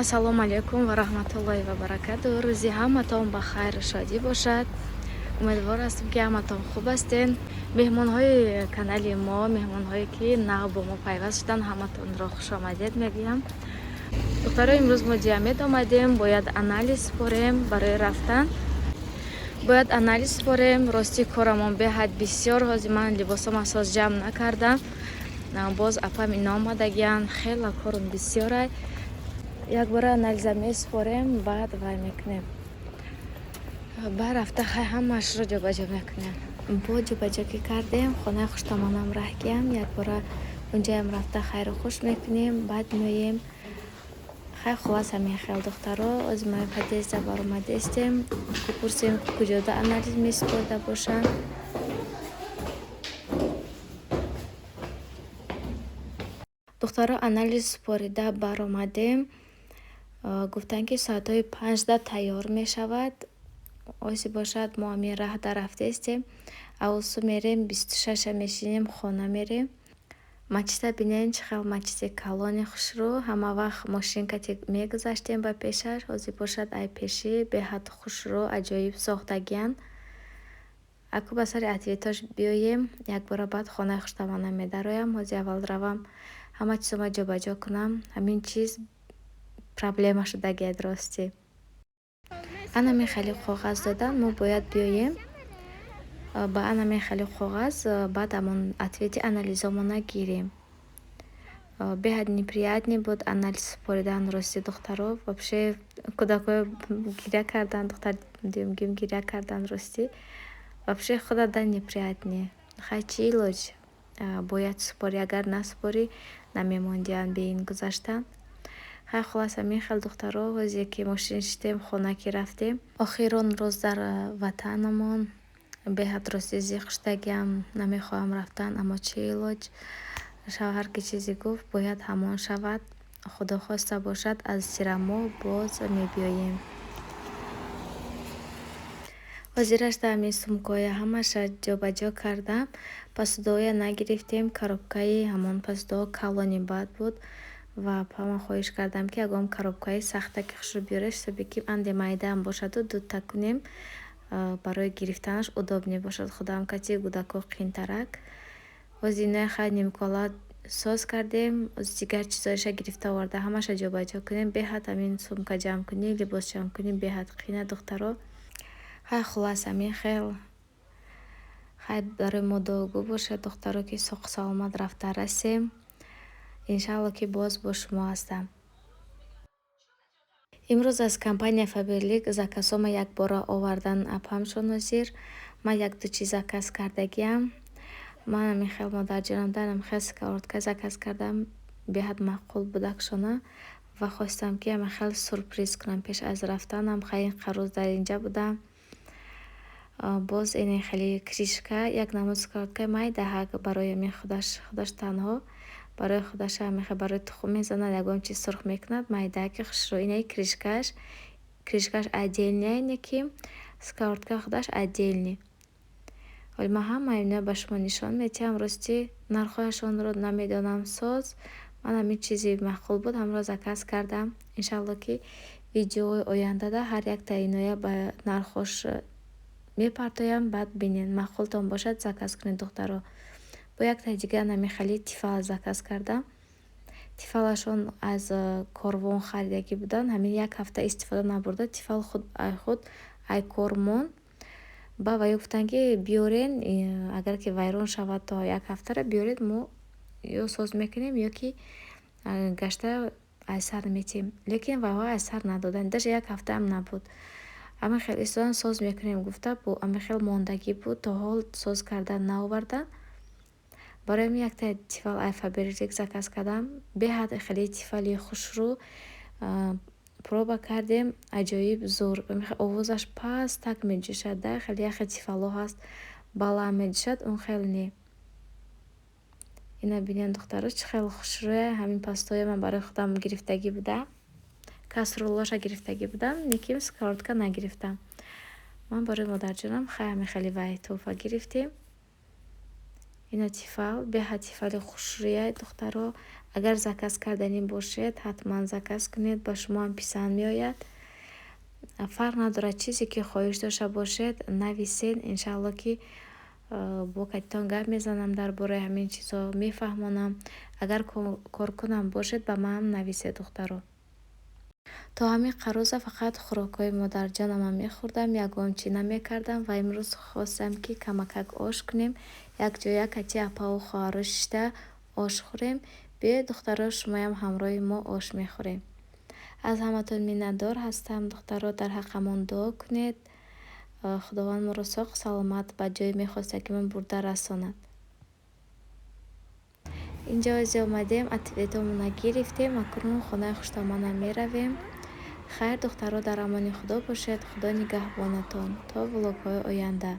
Ассалому алайкум ва раҳматуллоҳи ва баракатуҳ. Рӯзи ҳаматон ба хайру шодӣ бошад. Умедвор ҳастем, ки ҳаматон хуб ҳастен. Меҳмонҳои канали мо, меҳмонҳое, ки нав бо мо пайваст шуданд, ҳаматонро хушомадед мегӯям. Духтаро, имрӯз мо Диамед омадем, бояд анализ супорем барои рафтан. Бояд анализ супорем. Рости, корамон беҳад бисёр. Ҳозир ман либосам асос ҷамъ накардам. Боз апам ино омадагиянд, хела корум бисёрай. Якбора анализа месупорем, баъд вай мекунем. Баъд рафта, хай, ҳамаашро ҷобаҷо мекунем. Бо ҷобаҷо ки кардем, хонаи хуштомонам раҳгиям. Якбора унҷаям рафта, хайру хуш мекунем, баъд меоем. Хай, хулас, ҳамин хел, духтаро. Ҳозир мо подъезда баромадестем. Бипурсем, куҷода анализ месупорида бошанд. Духтаро, анализ супорида баромадем. Гуфтанд, ки соатҳои 5-да тайёр мешавад. Оси бошад, мо ҳамин раҳда рафтаистем. Аввалсу мерем, 26-а мешинем, хона мерем. Мачида бинем, чӣ хел мачиди калони хушрӯ. Ҳама вақт мошинкати мегузаштем ба пешаш. Ҳозир бошад, ай пешӣ беҳад хушрӯ, аҷоиб сохтагиянд. Аку ба сари ответош биёем, якбора баъд хонаи хуштамона медароям. Ҳозир аввал равам, ҳама чизома ҷобаҷо кунам. Ҳамин чиз проблема шудагиад, ростӣ. Анами хеле коғаз додан, мо бояд биёем ба анами хеле коғаз, баъд ҳамон ответи анализомона гирем. Беҳад неприятный буд анализ супоридан, рости, духтаро. Вообще кӯдакҳо гиря карданд, духтар дуюмгим гиря карданд, ростӣ. Вообще худада неприятный. Хай, чӣ илоҷ, бояд супорӣ, агар насупорӣ, намемондиянд бе ин гузаштан. Хай, хулас, ҳамин хел, духтаро. Ҳозир ки мошин шидем, хона ки рафтем. Охирон рӯз дар ватанамон беҳад, ростӣ, зиқ шудагиам, намехоҳам рафтан, аммо чӣ илоҷ, шавҳар ки чизе гуфт, бояд ҳамон шавад. Худо хоста бошад, аз тирамоҳ боз мебиёем. Ҳозирашда ҳамин сумкаҳоя ҳамаша ҷобаҷо кардам. Посудаҳоя нагирифтем, коробкаи ҳамон посудаҳо калони бад буд ва апама хоҳиш кардам, ки ягон коробкаи сахтаки хушрӯ биёред, ҳисоби ки анде майдаам бошаду дута кунем, барои гирифтанаш удобнее бошад. Худам кати кӯдако қиинтарак. Ҳозир иноя, хай, нимкола соз кардем, дигар чизоеша гирифта оварда, ҳамаша ҷобаҷо кунем. Беҳад ҳамин сумка ҷамъ кунӣ, либос ҷамъ кунӣ, беҳад қиина, духтаро. Хай, хулас, ҳамин хел. Хай, барои мо дуогӯ бошед, духтаро, ки соҳу саломат рафта расем. Иншаалло, ки боз бо шумо ҳастам. Имрӯз аз компания Фаберлик заказҳома якбора овардан апамшон. Ҳозир ман якду чиз заказ кардагиам. Ман ҳамин хел модарҷонам дар ҳамин хел сковородка заказ кардам, беҳад маъқул будакшона ва хостам, ки ҳамин хел сюрприз кунам пеш аз рафтанам. Хай, ин рӯз дар инҷа будам. Боз ин хеле крышка, як намуд сковородкаи майдаҳак барои ҳамин худаш, худаш танҳо барои худаша ҳамин хел барои тухм мезанад, ягон чиз сурх мекунад, майдаҳаки хушрӯ. Инаи крышкаш отдельный, не ки сковородка худаш отдельный. Ҳоли ман ҳамаи иноя ба шумо нишон медиҳам. Ростӣ, нархҳояшонро намедонам соз. Ман ҳамин чизи маъқул буд, ҳамро заказ кардам. Иншаалло, ки видеои ояндада ҳар якта иноя ба нархҳош мепартоям, баъд бинед, маъқултон бошад, заказ кунед, духтаро. Бо якта дигар ҳамин хели Тефал заказ кардам. Тефалашон аз Корвон харидагӣ буданд. Ҳамин як ҳафта истифода набурда, Тефал худ худ ай кор монд. Ба ваё гуфтанд, ки биёрен, агар ки вайрон шавад, то як ҳафтара биёред, мо ё соз мекунем, ё ки гашта аз сар метиҳем. Лекин вайҳо аз сар надоданд, даже як ҳафтаам набуд. Ҳамин хел истодан, соз мекунем гуфта, бо ҳамин хел мондагӣ буд, то ҳол соз кардан наоварданд. Барои ҳамин якта Тефал ай Фаберлик заказ кардам. Беҳад хеле Тефали хушрӯ, проба кардем, аҷоиб зур. Овозаш пастак меҷӯшад да, хеле яхе Тефалҳо ҳаст, баланд меҷӯшад, он хел не. Ина бинед, духтаро, чӣ хел хушрӯя. Ҳамин пастаҳоя ман барои худам гирифтагӣ будам. Кастрюлаша гирифтагӣ будам, лекин сковородка нагирифтам. Ман барои модарҷонам, хай, ҳамин хеле вай туҳфа гирифтем. Ина Тефал, беҳад Тефали хушрӯя, духтаро. Агар заказ карданӣ бошед, ҳатман заказ кунед, ба шумоам писанд меояд. Фарқ надорад, чизе ки хоҳиш дошта бошед, нависед, иншаалло, ки бо катитон гап мезанам, дар бораи ҳамин чизҳо мефаҳмонам. Агар коркунам бошед, ба манам нависед, духтаро. То ҳамин қароза фақат хӯрокҳои модарҷонама мехӯрдам, ягон чӣ намекардам ва имрӯз хостам, ки камакак ош кунем, якҷоя кати апаву хоҳаро шишта ош хӯрем. Биёед, духтаро, шумоям ҳамроҳи мо ош мехӯрем. Аз ҳаматон миннатдор ҳастам, духтаро, дар ҳаққамон дуо кунед. Худованд моро соғ саломат ба ҷое мехостагимон бурда расонад. Инҷо ози омадем, ответомона гирифтем, акнун хонаи хуштомона меравем. Хайр, духтаро, дар амони Худо бошед, Худо нигаҳбонатон то влогҳои оянда.